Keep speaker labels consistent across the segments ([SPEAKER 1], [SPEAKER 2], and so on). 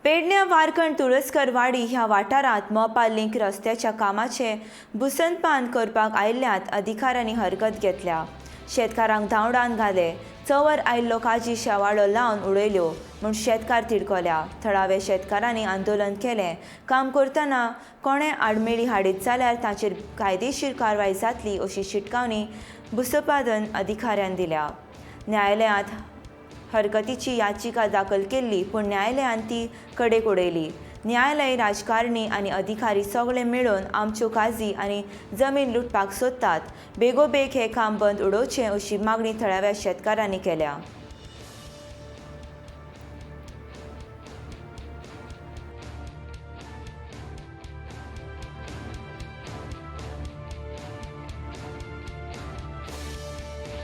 [SPEAKER 1] पेडण्या वारकण तुळसकरवाडी ह्या वाठारांत मोपा लिंक रस्त्याच्या कामाचें भुसनपान करपाक आयिल्ल्यांत अधिकाऱ्यांनी हरकत घेतल्या. शेतकारांक धांवडावन घाले. चंवर आयिल्लो काजी शेवाळो लावन उडयल्यो म्हूण शेतकार तिडकल्या. थळाव्या शेतकारांनी आंदोलन केलें. काम करतना कोणें आडमेळी हाडीत जाल्यार ताचेर कायदेशीर कारवाय जातली अशी शिटकावणी भुसपादन अधिकाऱ्यान दिल्या. न्यायालयांत हरकतीची याचिका दाखल केल्ली, पूण न्यायालयान ती कडेक उडयली. न्यायालय, राजकारणी आनी अधिकारी सगळे मेळून आमच्यो काजी आनी जमीन लुटपाक सोदतात. बेगोबेग हें काम बंद उडोवचें अशी मागणी थळाव्या शेतकारांनी केल्या.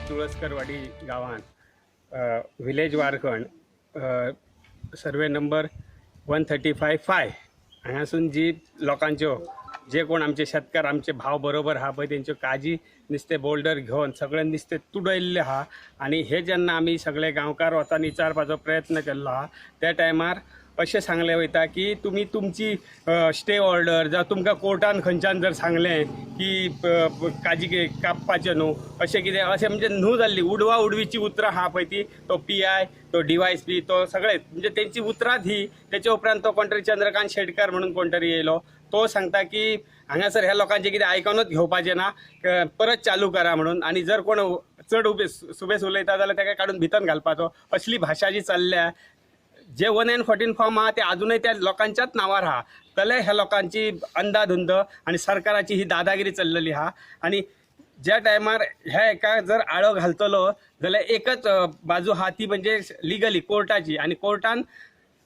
[SPEAKER 2] तुळसकरवाडी गांवांत, village Warkhand, survey number 135(5) हांगासून जी लोकांच्यो, जे कोण आमचे शेतकार, आमचे भाव बरोबर आहा पळय, तेंच्यो काजी नुस्तें बोल्डर घेवन सगळें नुस्तें तुडयल्लें आहा. आनी हे जेन्ना आमी सगळे गांवकार वचून विचारपाचो प्रयत्न केल्लो आहा, त्या टायमार अशें सांगलें वयता की तुमी तुमची स्टे ऑर्डर जावं तुमकां कोर्टान खंयच्यान जर सांगलें की काजी कापपाचें न्हू, अशें कितें अशें म्हणजे न्हू जाल्ली उडवा उडवीची उतरां आहा पळय ती, तो पीआय, तो डीवायएसपी, तो सगळे म्हणजे तेंची उतरांच ही. तेच्या उपरांत तो कोण तरी चंद्रकांत शेटकर म्हणून कोण तरी येयलो, तो सांगता की हांगासर ह्या लोकांचें कितें आयकोनूच घेवपाचें ना, परत चालू करा म्हणून. आनी जर कोण चड उबे सुबेस उलयता जाल्यार ताका काडून भितर घालपाचो, असली भाशा जी चल्ल्या. जे 1 एंड 14 फॉर्म आहा ते अजूनय त्या लोकांच्याच नांवार आहा, जाल्यार ह्या लोकांची अंदाधुंद आनी सरकाराची ही दादागिरी चल्लेली आहा. आनी ज्या टायमार ह्या हेका जर आळो घालतलो जाल्यार एकच बाजू आहा, ती म्हणजे लिगली कोर्टाची. आनी कोर्टान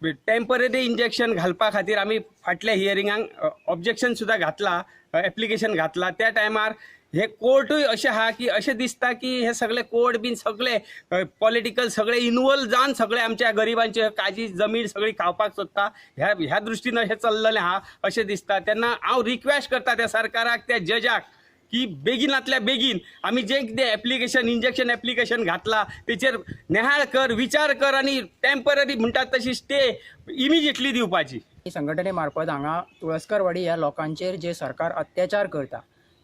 [SPEAKER 2] टेम्पररी इंजेक्शन घालपा खातीर आमी फाटल्या हियरिंगाक ऑब्जेक्शन सुद्दां घातला, एप्लिकेशन घातला. त्या टायमार हे कोर्टूय अशें आहा की अशें दिसता की हे सगळे कोर्ट बीन सगळे पॉलिटिकल सगळे इनवॉल्व जावन सगळे आमच्या गरिबांचे काजी जमीन सगळी खावपाक सोदता. ह्या ह्या दृश्टीन हें चल्लेलें आहा अशें दिसता. तेन्ना हांव रिक्वेस्ट करता त्या सरकाराक, त्या जजाक की बेगिनातल्या बेगीन आमी जें कितें एप्लिकेशन, इंजेक्शन एप्लिकेशन घातला तेचेर निहाळ कर, विचार कर आनी टेम्पररी म्हणटात तशी स्टे इमिजिएटली दिवपाची.
[SPEAKER 3] संघटने मार्फत हांगा तुळसकरवाडी ह्या लोकांचेर जे सरकार अत्याचार करता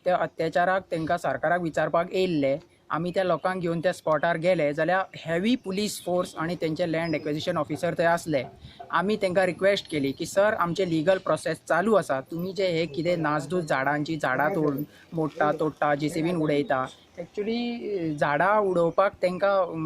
[SPEAKER 3] त्या अत्याचाराक तांकां सरकाराक विचारपाक येयल्ले. आमी त्या लोकांक घेवन त्या स्पॉटार गेले जाल्यार हेवी पुलीस फोर्स आनी तेंचे लँड एक्विजिशन ऑफिसर थंय आसले. आमी तांकां रिक्वेस्ट केली की सर, आमचे लिगल प्रोसेस चालू आसा, तुमी जे हे कितें नासधूस झाडांची झाडां तोड मोडटा, तोडटा, जेसीबीन उडयता. एक्चुली झाडां उडोवपाक तांकां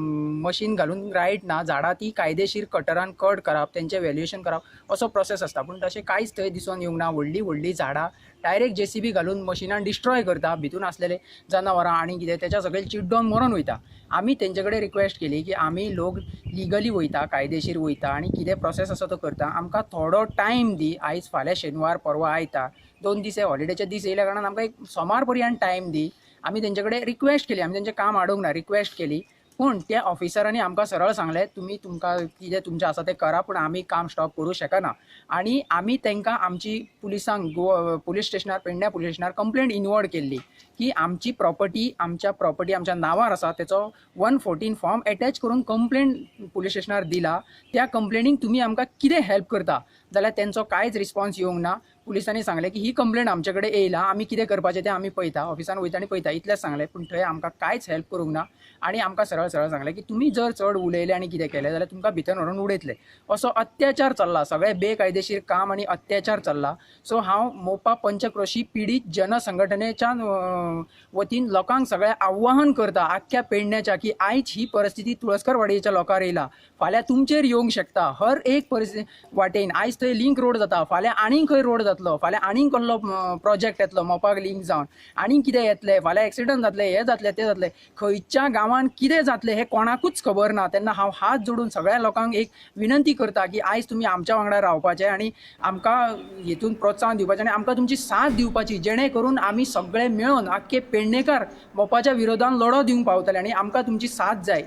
[SPEAKER 3] मशीन घालून रायट ना. झाडां ती कायदेशीर कटरान कट करप, तेंचें व्हॅल्युएशन करप असो प्रोसेस आसता, पूण तशें कांयच थंय दिसून येवंक ना. व्हडलीं व्हडलीं झाडां डायरेक्ट जेसीबी घालून मशिनान डिस्ट्रॉय करता. भितून आसलेले जनावरां आनी कितें तेच्या सकयल चिड्डोन मरोन वयता. आमी तेंचे कडेन रिक्वेस्ट केली की आमी लोक लिगली वयता, कायदेशीर वयता आनी कितें प्रोसेस आसा तो करता, आमकां थोडो टायम दी. आयज फाल्यां शेनवार, परवां आयतार, 2 दीस हे हॉलिडेचे दीस येयल्या कारणान आमकां एक सोमार पर्यंत टायम दी. आमी तेंचे कडेन रिक्वेस्ट केली, आमी तेंचें काम हाडूंक ना, रिक्वेस्ट केली. पूण त्या ऑफिसरांनी आमकां सरळ सांगलें, तुमी तुमकां कितें तुमचें आसा तें करा, पूण आमी काम स्टॉप करूं शकना. आनी आमी तांकां आमची पुलिसांक, गोवा पुलीस स्टेशनार, पेडण्या पुलीस स्टेशनार कंप्लेंट इनवर्ड केल्ली की आमची प्रॉपर्टी, आमच्या प्रॉपर्टी आमच्या नांवार आसा. तेचो 114 फॉर्म एटॅच करून कंप्लेंट पुलीस स्टेशनार दिला. त्या कंप्लेनीक तुमी आमकां कितें हेल्प करता जाल्यार तेंचो कांयच रिस्पॉन्स येवंक ना. पुलिसांनी सांगलें की ही कंप्लेंट आमचे कडेन येयला, आमी कितें करपाचें तें आमी पळयता, ऑफिसान वयता आनी पळयता, इतलेंच सांगलें. पूण थंय आमकां कांयच हेल्प करूंक ना आनी आमकां सरळ सरळ सांगलें की तुमी जर चड उलयले आनी कितें केलें जाल्यार तुमकां भितर व्हरून उडयतले. असो अत्याचार चल्ला, सगळें बेकायदेशीर काम आनी अत्याचार चल्ला. सो हांव मोपा पंचक्रोशी पिडीत जनसंघटनेच्या वतीन लोकांक सगळें आव्हान करता आख्ख्या पेडण्याच्या की आयज ही परिस्थिती तुळसकरवाडयेच्या लोकांर येयला, फाल्यां तुमचेर येवंक शकता. हर एक परिस्थिती वाटेन आयज थंय लिंक रोड जाता, फाल्यां आनीक खंय रोड जातलो, फाल्यां आनीक कसलो प्रोजेक्ट येतलो मोपाक लिंक जावन, आनीक कितें येतलें, फाल्यां एक्सिडंट जातले, हें जातलें, तें जातलें, खंयच्या गांवान कितें जातलें हें कोणाकूच खबर ना. तेन्ना हांव हात जोडून सगळ्या लोकांक एक विनंती करता की आयज तुमी आमच्या वांगडा रावपाचें आनी आमकां हेतून प्रोत्साहन दिवपाचें आनी आमकां तुमची साथ दिवपाची, जेणे करून आमी सगळे मेळून आख्खे पेडणेकार मोपाच्या विरोधान लढो दिवंक पावतले आनी आमकां तुमची साथ जाय.